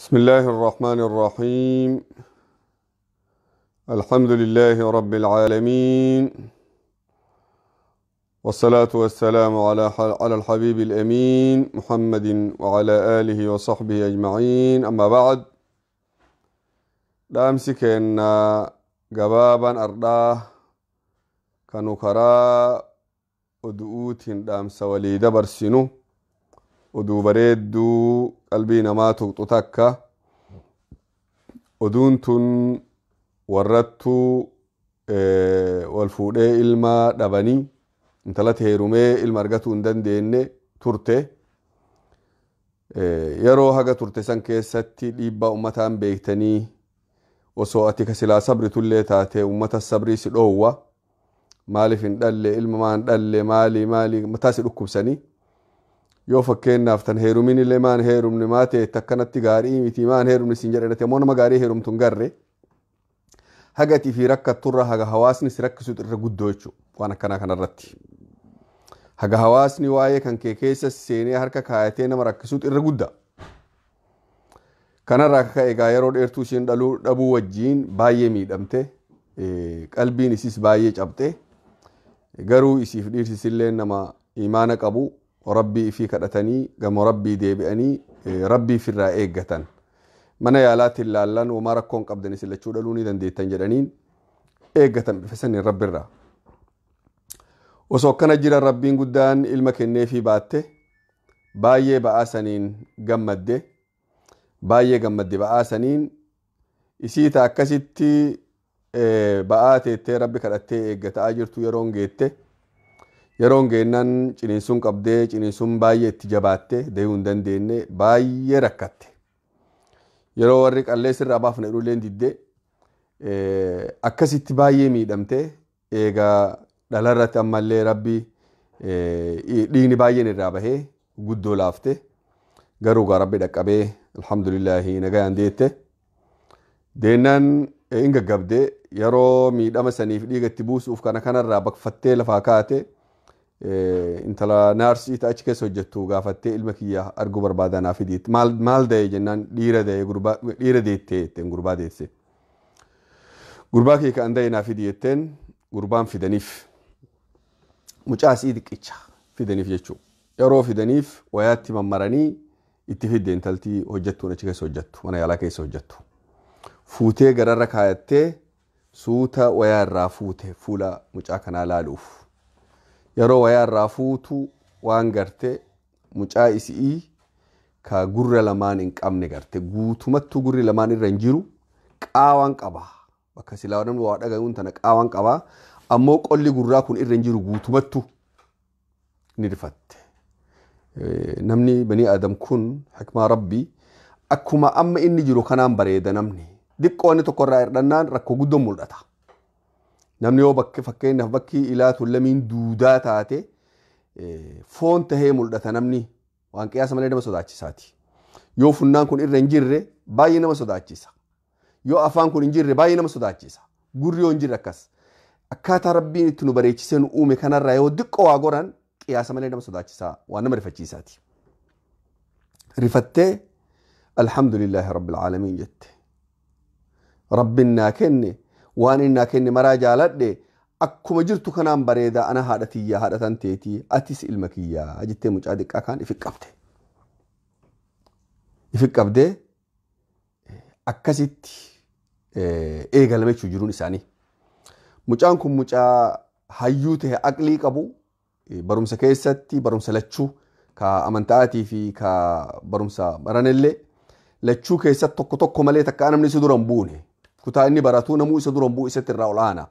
بسم الله الرحمن الرحيم. الحمد لله رب العالمين، والصلاة والسلام على الحبيب الأمين محمد وعلى آله وصحبه أجمعين. أما بعد، dhaamsi keenna gabaabaan ardhaa kanu karaa odu'uutiin dhaamsa walii dabarsinu, oduu bareedduu qalbii namaa tuqxu takka. Oduun tun warrattuu wal fuudhee ilma dhabanii, intalatti heerumee ilma argatuu hin dandeenye turte. Yeroo haga turte san keessatti dhiibbaa ummataan beektanii, osoo ati ka silaa sabritullee taate ummata sabrii si dhoowwa. Maaliif hin dhalle ilma, maan dhalle, maali maali, mataa si dhukkubsanii. Yoo fakkeenyaaf tan heerumin illee, maan heerumne, maa ta'e akkanatti gaarii miti, maan heerumne siin jedhan, ammoo nama gaarii heerumtu hin garre. Haga ati fi rakkatturra haga hawaasni si rakkisutu irra guddoo jechuudha. Waan akkanaa kanarratti haga hawaasni waa'ee kan kee keessa seenee harka kaayatee nama rakkisutu irra guddaa. Kanarraa akka egaa yeroo dheertuu isheen dhaluu dhabuu wajjiin baay'ee miidhamte, qalbiin isiis baay'ee cabxe. Garuu isiif dhiirsisillee nama imaana qabu, Rabbii ifii kadhatanii gama Rabbii deebi'anii Rabbii ifirraa eeggatan. Mana yaalaatti ilaallan, homaa rakkoon qabdan, isin lachuu dhaluu ni dandeettan jedhaniin eeggatan bifa saniin Rabbirraa. Osoo akkana jiran Rabbiin guddaan ilma kenneefii baatte. Baay'ee ba'aa saniin gammadde, baay'ee gammadde ba'aa saniin. Isiita akkasitti ba'aa teettee Rabbi kadhattee eeggataa jirtu yeroon geette. Yeroon geennan ciniinsuun qabdee, ciniinsuun baay'ee itti jabaatte, dayuu hin dandeenye, baay'ee rakkatte. Yeroo warri qallees irraa baafna jedhulleen diddee, akkasitti baay'ee miidhamte. Eegaa dhalarratti ammallee Rabbi dhiigni baay'een irraa bahee guddoo laafte. Garuu gaa Rabbi dhaqqabee, alhamdulillaahi, nagayaan deette. Deennaan hin gaggabdee. Yeroo miidhama saniif dhiiga itti buusuuf kana kanarraa baqfattee lafaa kaate, intala naarsii achi keessa hojjettu gaafattee, "Ilma kiyya arguu barbaada, naa fidiitti." Maal maal da'e jennaan, "Dhiira da'e, gurbaa dhiira deettee," jetteen. "Gurbaa deesse, gurbaa kee kan da'e naa fidi," jetteen. Gurbaan fidaniif, mucaa asii xiqqicha fidaniif jechuudha. Yeroo fidaniif wayaatti mammaranii itti fidde intaltii hojjettuun achi keessa hojjettu, mana yaalaa keessa hojjettu. Fuutee gararra kaayattee suuta wayaa irraa fuute fuula mucaa kanaa laaluuf. Yeroo wayaa irraa fuutu waan garte, mucaa isii ka gurra lamaan hin qabne garte. Guutumattuu gurri lamaan irra hin jiru, qaawaan qaba. Bakka silaa namni waa dhaga'uun tana qaawaan qaba. Ammoo qolli gurraa kun irra hin jiru guutumattuu. Ni rifatte. Namni banii Adam kun hikmaa Rabbii akkuma amma inni jiru kanaan bareeda namni. Diqqoo inni tokko irraa hirdhannaan rakkoo guddoon mul'ata. Namni yoo bakki, fakkeenyaaf, bakki ilaatu lamiin duudaa taate, foon tahee mul'ata namni, waan qiyaasa malee nama sodaachisaati. Yoo funnaan kun irra hin jirre baay'ee nama sodaachisa. Yoo afaan kun hin jirre baay'ee nama sodaachisa. Gurri yoo hin jirre akkas. Akkaataa Rabbiin itti nu bareechisee nu uume kanarraa yoo diqqoo waa goran qiyaasa malee nama sodaachisaa, waan nama rifachiisaati. Rifattee, "Alhamdulillaahi rabbil aalamiin," jette. "Rabbiin naa kenne, waan inni naa kenne maraa jaaladhe, akkuma jirtu kanaan bareedaa, ana haadha tiyyaa, haadha tan teetii, atis ilma kiyyaa," jettee mucaa xiqqaa kaan ifi qabde. Ifi qabdee akkasitti eegalame jechuu jiruun isaanii. Mucaan kun mucaa hayyuu ta'e, aqlii qabu, barumsa keessatti barumsa lachuu, ka amantaatii fi ka barumsa baranillee lachuu keessatti tokko tokko malee takka namni isa dura hin buune. Kutaa inni baratu namuu isa dura hin bu'u, isatti irraa ol aana.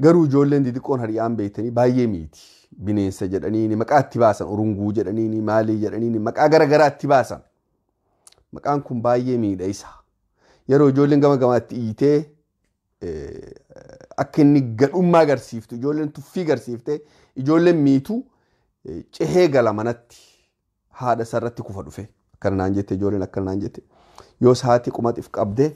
Garuu ijoolleen xixiqqoon hariyaan beektanii baay'ee miiti. Bineensa jedhanii maqaa itti baasan, urunguu jedhanii, maalii jedhanii maqaa gara garaa itti baasan. Maqaan kun baay'ee miidha isa. Yeroo ijoolleen gama gamaatti iitee akka inni gadhummaa agarsiiftu, ijoolleen tuffii agarsiifte, ijoolleen miitu, cehee gala manatti haadha isarratti kufa dhufe. "Akkana naan jette ijoolleen, akkana naan jette." Yoo haati qumaxiif qabdee,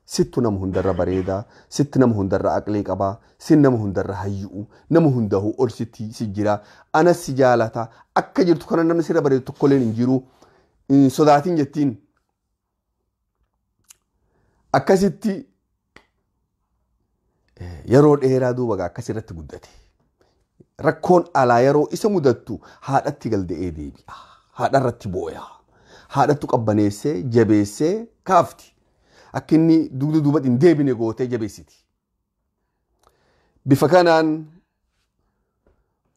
"Sittu nama hundarra bareedaa, sitti nama hundarra aqlii qabaa, sin nama hundarra hayyuu, nama hundahu ol sitti si jira, anas si jaalata, akka jirtu kana namni sirra bareedu tokkolleen hin jiru, hin sodaatin," jettiin. Akkasitti yeroo dheeraa duuba akkasirratti guddate. Rakkoon alaa yeroo isa mudattu haadhatti galda'ee deebi'a. Haadharratti booya. Haadhattu qabbaneessee jabeessee kaafti. Akka inni dugda duubatti hin deebine gootee jabeessiti. Bifa kanaan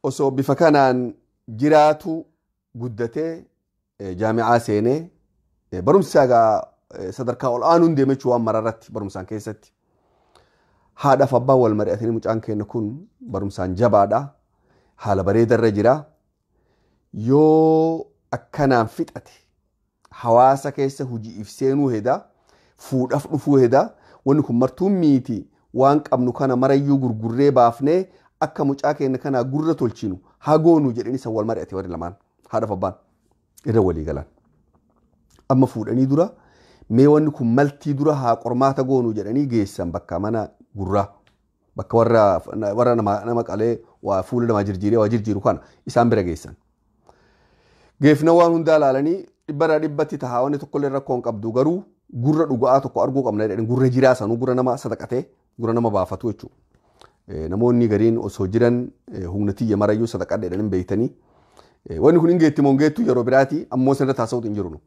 osoo bifa kanaan jiraatu guddatee jaamicaa seenee barumsa egaa sadarkaa ol aanuun deeme jechuu waan mararratti barumsaan keessatti. Haadhaaf abbaan wal mari'atanii mucaan keenya kun barumsaan jabaadha. Haala bareedarra jira. Yoo akkanaan fixate hawaasa keessa hojii if seenuu heda fuudhaaf dhufuu heda wanni kun martuun miiti waan qabnu kana marayyuu gurgurree baafnee akka mucaa keenya kanaa gurra tolchinu haa goonu jedhanii san wal mari'ate warri lamaan haadhaaf abbaan irra walii galan. Amma fuudhanii dura mee wanni kun maltii dura haa qormaata goonu jedhanii geessan bakka mana gurraa bakka warra nama qalee waa fuula namaa jirjiiree waa jirjiiru kana isaan bira geessan. Geefna waan hundaa ilaalanii dhibbarraa dhibbatti tahaa wanni tokkollee rakkoo hin qabdu garuu gurra dhugaa tokko arguu qabna jedhanii gurra jiraa sanuu gurra nama sadaqatee gurra nama baafatu jechuudha. Namoonni gariin osoo jiran humna tiyya marayyuu sadaqadha jedhanii beektanii. Wanni kun hin geetti moo hin geettu yeroo biraati ammoo sanirra taasisuutu hin jiru.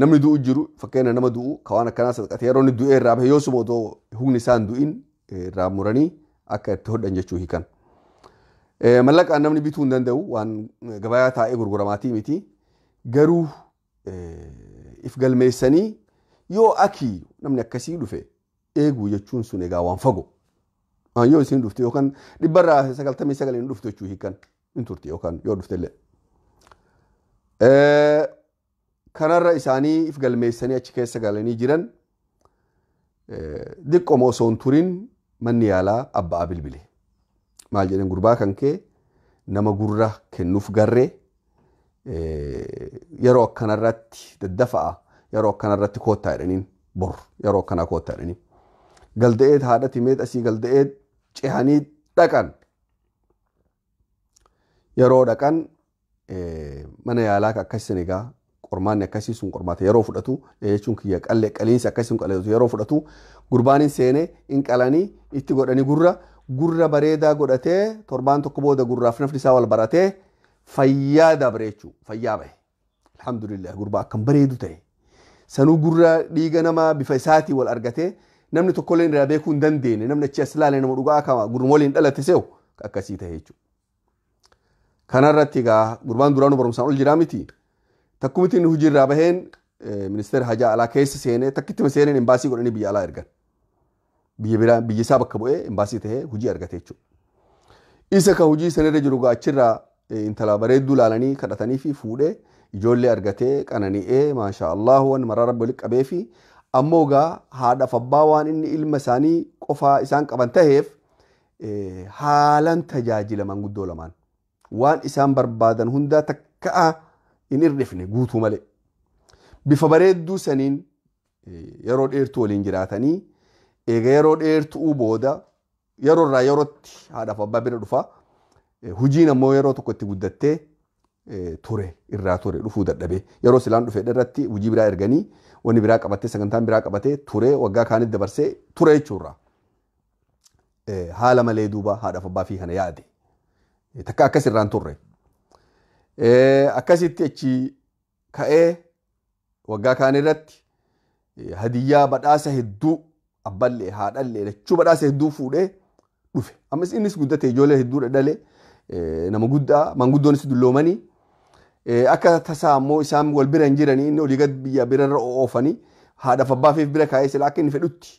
Namni du'u jiru fakkeenya nama du'u ka waan akkanaa sadaqatee yeroo inni du'ee irraa bahe yoosuma otoo humni isaa hin du'in irraa muranii akka itti hodhan jechuu hiikan. Mallaqaan namni bituu hin danda'u waan gabayaa taa'ee gurguramaatii miti. Garuu if galmeessanii yoo akii namni akkasii dhufe eeguu jechuun sun egaa waan fagoo. Yoo isin dhufte yookaan dhibbarraa 99 hin dhufte jechuu hiikan hin turte yookaan yoo dhufte illee. Kanarra isaanii if galmeessanii achi keessa galanii jiran diqqoma osoo hin turin manni yaalaa abbaa bilbile. Maal jedhan gurbaa kan kee nama gurra kennuuf garree yeroo akkanarratti daddafa'a yeroo akkanarratti koottaa jedhaniin bor yeroo akkanaa koottaa jedhaniin. Galda'ee haadhati meet asii galda'ee cehanii dhaqan. Yeroo dhaqan mana yaalaa akkasiin egaa qormaanni akkasii sun qormaata yeroo fudhatu jechuun kiyya qallee qaliinsi akkasii sun qaleetu yeroo fudhatu gurbaan hin seene hin qalanii itti godhanii gurra bareedaa godhatee torbaan tokko booda gurraaf nafni isaa wal baratee fayyaa dabre jechuudha fayyaa bahe. Alhamdulillah gurbaa akkam bareedu ta'e. Sanuu gurra dhiiga namaa bifa isaatii wal argatee namni tokkollee irraa beekuu hin dandeenye namni achi as ilaalee nama dhugaa akka gurma waliin dhalate se'u akkasii ta'e jechuudha. Kanarratti egaa gurbaan duraanuu barumsaan ol jiraa miti. Takkumti inni hojii irraa baheen ministeera hajaa alaa keessa seenee takkitti seeneen imbaasii godhanii biyya alaa ergan. Biyya biraa biyya isaa bakka bu'ee imbaasii ta'ee hojii argate jechuudha. Isa ka hojii sanirra jiru egaa achirraa intala bareedduu ilaalanii kadhatanii fi fuudhee ijoollee argatee qanani'ee maashaa Allah waan maraa rabbi walitti qabee fi ammoo egaa haadhaaf abbaa waan inni ilma isaanii qofaa isaan qaban ta'eef haalan tajaajilaman guddoo lamaan. Waan isaan barbaadan hundaa takka'a hin hir'ifne guutuu malee. Bifa bareedduu saniin yeroo dheertuu waliin jiraatanii eega yeroo dheertuu booda yeroo irraa yerootti haadhaaf abbaa bira dhufa. Hojiin ammoo yeroo tokko itti guddattee ture irraa ture dhufuu dadhabee yeroo silaan dhufe irratti hojii biraa erganii wanni biraa qabatee sagantaan biraa qabatee ture waggaa kaanitti dabarsee ture jechuurra. Haala malee duuba haadhaaf abbaa fi kana yaade. Takka akkas irraan turre. Akkasitti achi ka'ee waggaa kaan irratti hadiyyaa badhaasa hedduu abballee haadhallee lachuu badhaasa hedduu fuudhee dhufe. Ammas innis guddate ijoollee hedduu dhalee nama guddaa manguddoonis dulloomanii akka tasaa ammoo isaan wal bira hin jiranii inni olii gad biyya birarra oofanii haadhaaf abbaafiif bira kaa'ee sila akka inni fedhutti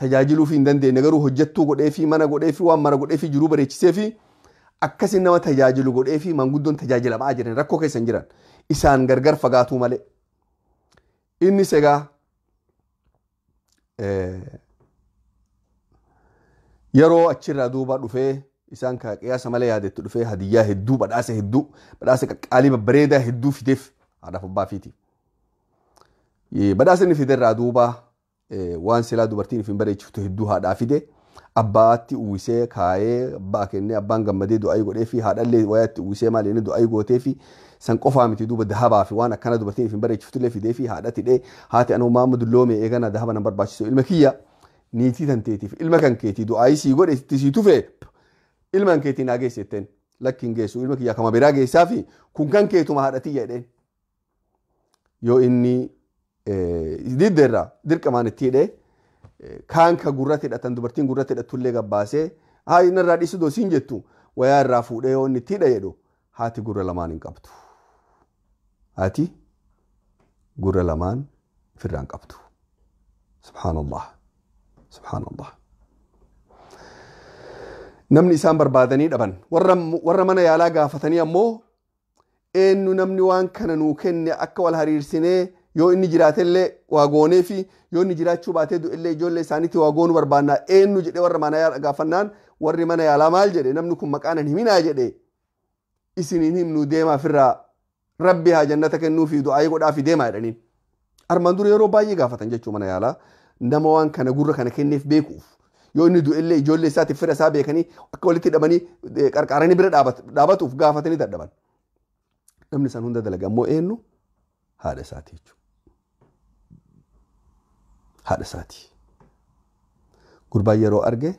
tajaajiluuf hin dandeenye garuu hojjettuu godhee fi mana godhee fi waan mara godhee fi jiruu bareechisee fi akkasiin nama tajaajilu godhee fi manguddoon tajaajilamaa jiran rakkoo keessa hin jiran isaan gargar fagaatuu malee. Innis egaa yeroo achirraa duuba dhufee isaan ka qiyaasa malee yaadetti dhufee hadiyyaa hedduu badhaasa qaqqaalii babbareedaa hedduu fideef haadhaaf abbaa fiiti. Badhaasa inni fiderraa duuba waan silaa dubartiin hin bareechiftu hedduu haadhaa fide Abbaatti uwwisee kaayee abbaa kennee abbaan gammadee du'aa godhee fi haadhallee wayaatti uwwisee maal inni du'aa gootee fi san qofaa miti duuba dahabaa fi waan akkana dubartiin ifin bareechiftullee fidee fi haadha tidhee haati anuu maama dulloome eegana dahaba nan barbaachisu ilma kiyya niitii tanteetiif ilma kan keetii du'aa sii godhe itti sii tufe ilma kan keetii naa geesse jetteen lakki hin geessu ilma kiyya kama biraa geessaa fi kun kan keetuma haadha tiyya jedheen yoo inni diddeerraa dirqamaan itti hidhee kaan ka gurratti hidhatan dubartiin gurratti hidhattullee gabbaasee haa inni irraa dhiisu doosiin jettu wayaa irraa fuudhee yoo inni itti hidha jedhu haati gurra lamaan hin qabdu. Haati gurra lamaan ofirraa hin qabdu. Subhaanallah. Subhaanallah. Namni isaan barbaadanii dhaban warra mana yaalaa gaafatanii ammoo eenyu namni waan kana nuu kenne akka wal hariirsinee yoo inni jiraatellee waa goonee fi yoo inni jiraachuu baatee du'ellee ijoollee isaaniitti waa goonuu barbaannaa eenyu jedhee warra mana yaalaa gaafannaan warri mana yaalaa maal jedhe namni kun maqaan hin himinaa jedhe isiniin himnu deemaa ofirraa rabbi haa jannata kennuu fi du'aayii godhaa fi deemaa jedhaniin. Armaan dura yeroo baay'ee gaafatan jechuu mana yaalaa nama waan kana gurra kana kenneef beekuuf yoo inni du'ellee ijoollee isaatiif fira isaa beekanii akka walitti hidhamanii qarqaaranii bira dhaabatuuf gaafatanii dadhaban. Namni isaan hunda dalaga ammoo eenyu haadha isaati jechuudha. Haadha isaati. Gurbaan yeroo arge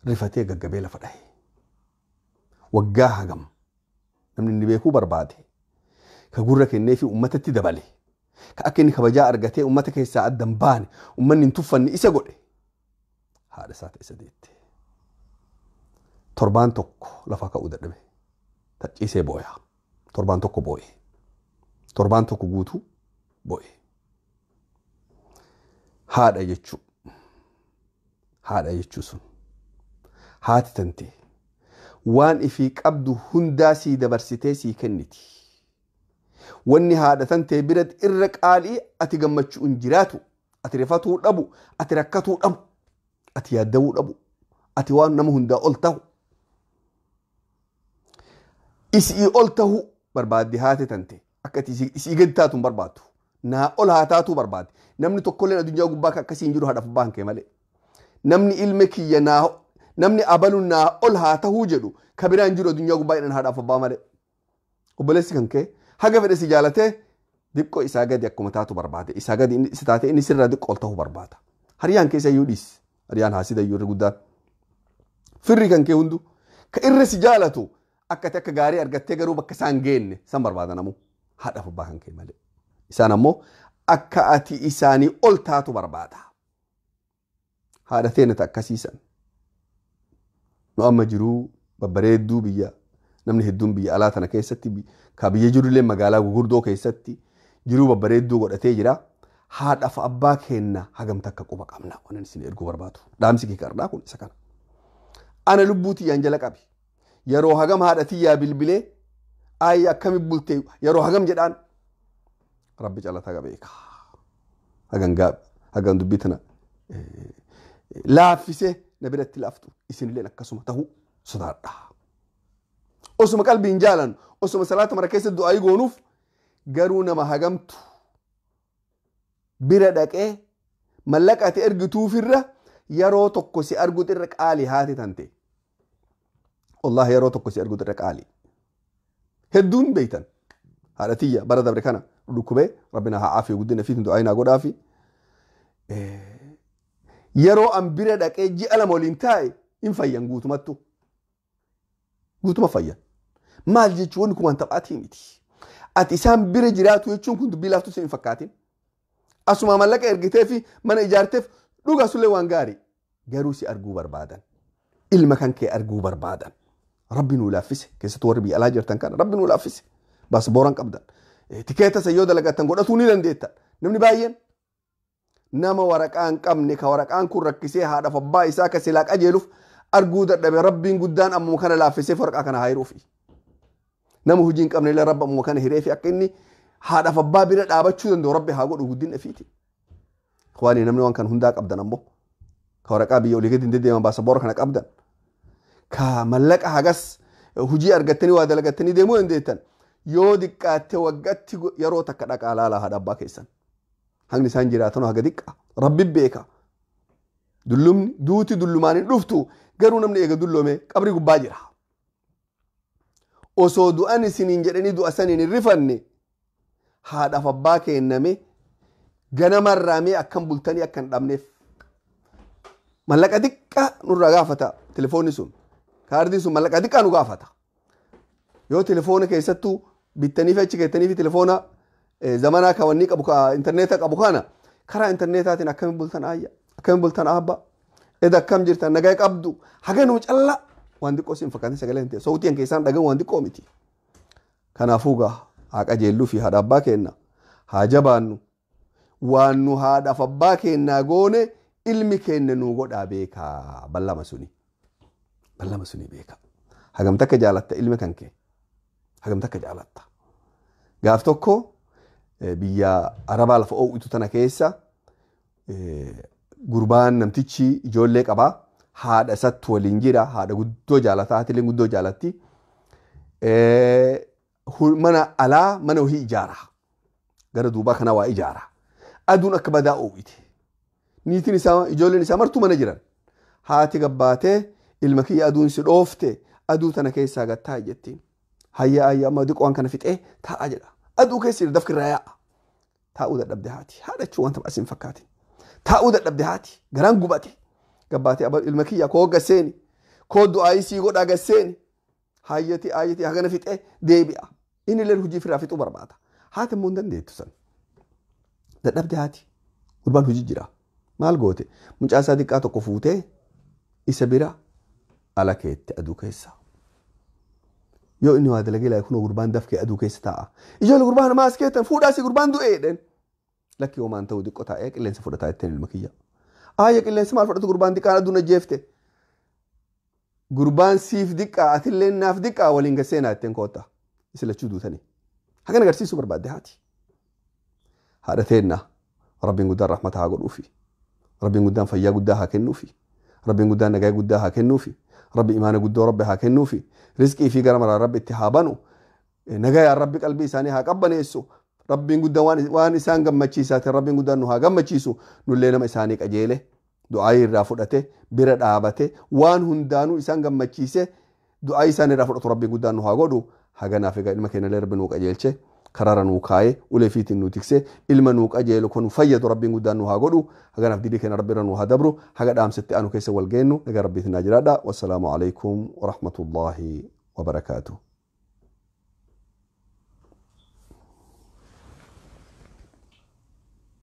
rifatee gaggabee lafa dhahe. Waggaa hagam namni inni beekuu barbaade ka gurra kennee fi uummatatti dabale ka akka inni kabajaa argatee uummata keessaa adda hin baane uummanni hin tuffanne isa godhe haadha isaa isa deette. Torbaan tokko lafaa ka'uu dadhabe. Tacciisee booya. Torbaan tokko boo'e. Torbaan tokko guutuu boo'e. Haadha jechuu. Haadha jechuu sun. Haati tantee waan ifii qabdu hundaa sii dabarsitee sii kenniti. Wanni haadha tantee biratti irra qaalii ati gammachuu hin jiraatu, ati rifatuu dhabu, ati rakkatuu dhabu, ati yaaddawuu dhabu, ati waan nama hundaa ol ta'u. Isii ol ta'uu barbaaddi haati tante akka ati isii gadi taatu hin barbaaddu. Naa ol haa taatuu barbaaddi. Namni tokkolleen addunyaa gubbaa akka akkasii hin jiru haadhaaf abbaan kee malee. Namni ilma kiyya naa namni abalu naa ol haa tahuu jedhu ka biraan jiru addunyaa gubbaa jedhan haadhaaf abbaa malee. Obboleessi kan kee haga fedhe si jaalatee diqqoo isaa gadi akkuma taatu barbaade. Isaa gadi inni si taate inni sirraa diqqoo ol tahuu barbaada. Hariyaan keessa iyyuu dhiis. Hariyaan haasida iyyuu irri guddaan. Firri kan kee hundu ka irra si jaalatu akka ati akka gaarii argattee garuu bakka isaan geenne san barbaada namu haadhaaf abbaa kan kee malee. Isaan ammoo akka ati isaanii ol taatu barbaada. Haadha teenya akkasiisan. Nu amma jiruu babbareedduu biyya namni hedduun biyya alaa tana keessatti ka biyya jirullee magaalaa gurguddoo keessatti jiruu babbareedduu godhatee jira. Haadhaaf abbaa keenna hagam takka quba qabna waan isin erguu barbaadu. Dhaamsi kee qardhaa kun isa kana. Ana lubbuu tiyyaan jala qabi. Yeroo hagam haadha tiyyaa bilbilee ayi akkami bulte yeroo hagam jedhaan rabbi calataa beeka. Hagan gaab hagan dubbii tana laaffisee na biratti laaftu isinilleen akkasuma ta'uu sodaadha. Osuma qalbiin jaalan osuma salaata mara keessa du'aa goonuuf garuu nama hagamtu bira dhaqee mallaqa ati ergituufirra yeroo tokko si arguutu irra qaalii haati tante. Wallahi yeroo tokko si arguutu irra qaalii. Hedduun beeytan haadha tiyya bara dabre kana dhukkubee rabbina haa aafiyu guddina fiitin du'aa naa godhaafi. Yeroo an bira dhaqee ji'a lama waliin taa'e hin fayyan guutumattu. Guutuma fayyan. Maal jechuun wanni kun waan taphaatii miti. Ati isaan bira jiraatu jechuun kun dubbii laaftuu si hin fakkaatin. Asuma mallaqa ergitee fi mana ijaarteef dhugaa sullee waan gaarii. Garuu si arguu barbaadan. Ilma kan kee arguu barbaadan. Rabbi nuu laaffise. Keessattuu warri biyya alaa jirtan kana rabbi nuu laaffise. Baasbooran qabdan. Tikeeta san yoo dalagattan godhatuu ni dandeettan. Namni baay'een nama waraqaa hin qabne ka waraqaan kun rakkisee haadhaaf abbaa isaa ka silaa qajeeluuf arguu dadhabe rabbiin guddaan ammuma kana laaffisee waraqaa kana haa hiruufi. Nama hojii hin qabne illee rabbi ammuma kana hireefi akka inni haadhaaf abbaa bira dhaabachuu danda'u rabbi haa godhu guddina ofiiti. Waan namni waan kan hundaa qabdan ammoo ka waraqaa biyya olii gadi hin deddeeman baasaboora kana qabdan ka mallaqa hagas hojii argattanii waa dalagattanii deemuu dandeettan yoo diqqaatte waggaatti yeroo takka dhaqaa laalaa haadha abbaa keessan. Hangni isaan jiraatan haga diqqa rabbi beeka. Dullumni duuti dullumaan hin dhuftu garuu namni eega dulloome qabri gubbaa jira. Osoo du'an isiniin jedhanii du'a saniin hin rifanne haadhaaf abbaa kenname ganamarraa mee akkam bultanii akka hin dhabneef. Mallaqa xiqqaa nurraa gaafata telefoonni sun. Kaardiin sun mallaqa xiqqaa nu gaafata. Yoo telefoona keessattuu bittanii fi achi keettanii fi telefoona zamanaa ka wanni qabu ka intarneeta qabu kana karaa intarneetaatiin akkamiin bultan ayya akkamiin bultan abba eda akkam jirtan nagaa qabdu haganuu callaa waan xiqqoo siin fakkaatin sagalee hin ta'e sautiin keessaan dhagahu waan xiqqoo miti. Kanaafuu gaa haa qajeelluu fi haadha abbaa keenna haa jabaannu waan nu haadhaaf abbaa keennaa goone ilmi keenya nuu godhaa beekaa ballama suni. Ballama suni beekaa. Hagam takka jaalatta ilmi kan kee. Hagam takka jaalatta. Gaaf tokko biyya Arabaa lafa oowwitu tana keessa gurbaan namtichi ijoollee qabaa. Haadha isatti waliin jira. Haadha guddoo jaalataa. Haatileen guddoo jaalatti. Mana alaa mana wahii ijaara. Gara duubaa kana waa ijaara. Aduun akka badaa oowwite. Niitiin isaa ijoolleen isaa martuu mana jiran. Haati gabbaatee ilma kiyya aduun si dhoofte aduu tana keessaa gad taa'i jettiin. Hayya hayya amma diqoo waan kana fixee taa'aa jedha. Aduu keessa jira dafki irraa yaa'a. Taa'uu dadhabde haati. Haadha jechuun wanta as hin fakkaatin. Taa'uu dadhabde haati. Garaan gubate. Gabbaatee ilma kiyya koo gasseeni. Koo du'aayii sii godhaa gasseeni. Hayyati hayyati hagana fixee deebi'a. Inni illee hojii ofirraa fixuu barbaada. Haati immoo hin dandeettu san. Dadhabde haati. Gurbaan hojii jira. Maal goote? Mucaa isaa xiqqaa tokko fuutee isa bira ala keette aduu keessa. Yoo inni waa dalagee laayee kunoo gurbaan dafkee aduu keessa taa'a. Ijoollee gurbaan maas keettan fuudhaasi gurbaan du'ee jedheen. Lakki homaan ta'uu xiqqoo taa'ee qilleensa fudhataa jetteen ilma kiyya. Aayya qilleensa maal fudhatu gurbaan xiqqaan aduun ajjeefte. Gurbaan siif diqqaa atillee naaf diqqaa waliin gasseenaa jetteen kootta. Isin lachuu duutanii. Hagan agarsiisuu barbaadde haati. Haadha teennaa rabbiin guddaan rahmata haa godhuufi. Rabbiin guddaan fayyaa guddaa haa kennuufi. Rabbiin guddaan nagaa guddaa haa kennuufi. Rabbi imaana guddoo rabbi haa kennuufi. Rizqii fi gara maraa rabbi itti haa banu. Nagayaan rabbi qalbii isaanii haa qabbaneessu. Rabbiin guddaan waan isaan gammachiisaatiin rabbiin guddaan nu haa gammachiisu. Nullee nama isaanii qajeele. Du'aa irraa fudhate bira dhaabate waan hundaanuu isaan gammachiise du'aa isaan irraa fudhatu rabbiin guddaan nu haa godhu. Haganaaf egaa ilma keenya illee rabbi nuu qajeelche. Karaara nuu kaayee ulee fiitiin nuu tiksee ilma nuu qajeelu kun fayyadu rabbiin guddaan nu haa godhu. Haganaaf didii keenya rabbi irra nuu haa dabru. Haga dhaamsetti aanu keessa wal geennu nagaa rabbiitiin naa jiraadha. Wassalaamu alaikum warahmatullaahi wabarakaatuh.